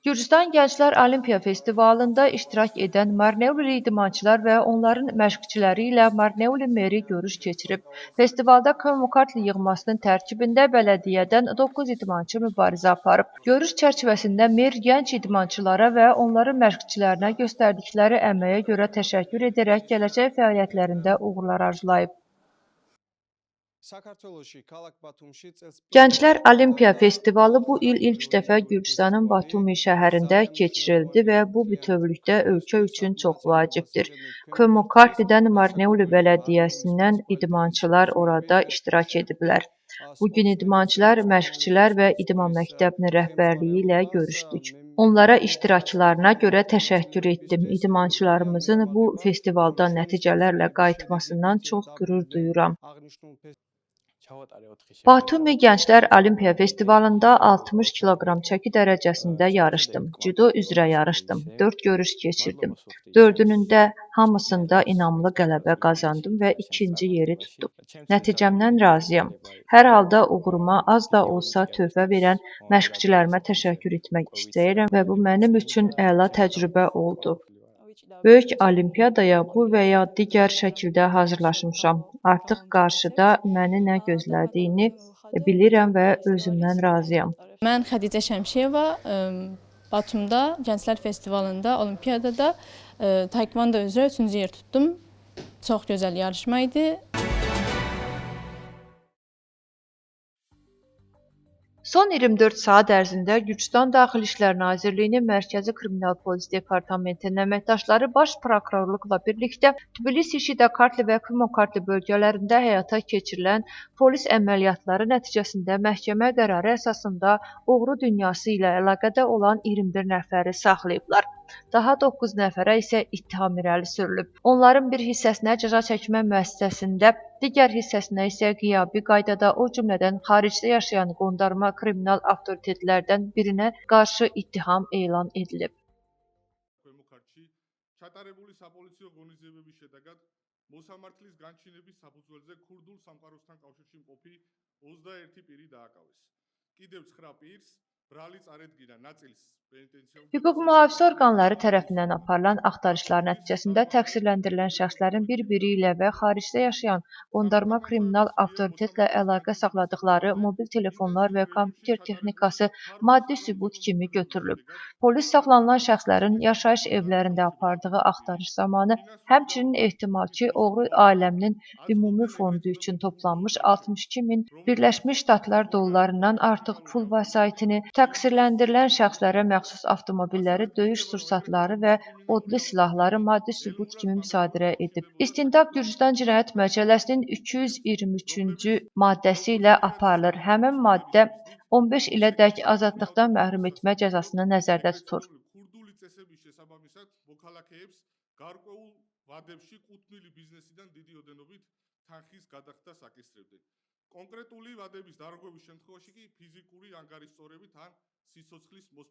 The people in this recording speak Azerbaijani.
Gürcüstan Gənclər Olimpiya Festivalında iştirak edən Marneuli idmançılar və onların məşqçiləri ilə Marneuli meri görüş keçirib. Festivalda Kvemo Kartli yığmasının tərkibində bələdiyyədən 9 idmançı mübarizə aparıb. Görüş çərçivəsində mer gənc idmançılara və onların məşqçilərinə göstərdikləri əməyə görə təşəkkür edərək gələcək fəaliyyətlərində uğurlar arzulayıb. Gənclər Olimpiya Festivalı bu il ilk dəfə Gürcüstanın Batumi şəhərində keçirildi və bu bütövlükdə ölkə üçün çox vacibdir. Kvemo Kartlidən Marneuli bələdiyyəsindən idmançılar orada iştirak ediblər. Bugün idmançılar, məşqçilər və idman məktəbinin rəhbərliyi ilə görüşdük. Onlara iştiraklarına görə təşəkkür etdim. İdmançılarımızın bu festivaldan nəticələrlə qayıtmasından çox qürur duyuram. Batumi Gənclər Olimpiya Festivalında 60 kiloqram çəki dərəcəsində yarışdım. Cüdo üzrə yarışdım. 4 görüş keçirdim. 4-ünün də hamısında inamlı qələbə qazandım və ikinci yeri tutdum. Nəticəmdən razıyam. Hər halda uğuruma az da olsa töhfə verən məşqçilərimə təşəkkür etmək istəyirəm və bu mənim üçün əla təcrübə oldu. Böyük olimpiyadaya bu və ya digər şəkildə hazırlaşmışam. Artıq qarşıda məni nə gözlədiyini bilirəm və özümdən razıyam. Mən Xədicə Şəmşiyeva, Batumda Gənclər Festivalında, olimpiyadada taekvondo üzrə 3-cü yer tutdum. Çox gözəl yarışma idi. Son 24 saat ərzində Gürcüstan Daxili İşlər Nazirliyinin Mərkəzi Kriminal Polis Departamentinin əməkdaşları Baş Prokurorluqla birlikdə Tbilisi, Şida Kartli və Kvemo Kartli bölgələrində həyata keçirilən polis əməliyyatları nəticəsində məhkəmə qərarı əsasında oğru dünyası ilə əlaqədə olan 21 nəfəri saxlayıblar. Daha 9 nəfərə isə ittiham irəli sürülüb. Onların bir hissəsinə cəza çəkmə müəssisəsində, digər hissəsinə isə qiyabi qaydada, o cümlədən xaricdə yaşayan qondarma kriminal avtoritetlərdən birinə qarşı ittiham elan edilib. Hüquq mühafizə orqanları tərəfindən aparılan axtarışlar nəticəsində təqsirləndirilən şəxslərin bir-biri ilə və xaricdə yaşayan qondarma kriminal avtoritetlə əlaqə saxladıqları mobil telefonlar və kompüter texnikası maddi sübut kimi götürülüb. Polis saxlanılan şəxslərin yaşayış evlərində apardığı axtarış zamanı həmçinin ehtimal ki, oğru aləminin ümumi fondu üçün toplanmış 62 min Birləşmiş Ştatlar dollarından artıq pul vəsaitini, təqsirləndirilən şəxslərə məxsus avtomobilləri, döyüş sursatları və odlu silahları maddi sübut kimi müsadirə edib. İstintaq Gürcüstan Cinayət Məcəlləsinin 223-cü maddəsi ilə aparılır. Həmin maddə 15 ilədək azadlıqdan məhrum etmə cəzasını nəzərdə tutur. კონკრეტული ვადების დარღვევის შემთხვევაში კი ფიზიკური ანგარიშსწორებით ან სიცოცხლის მოსპოვების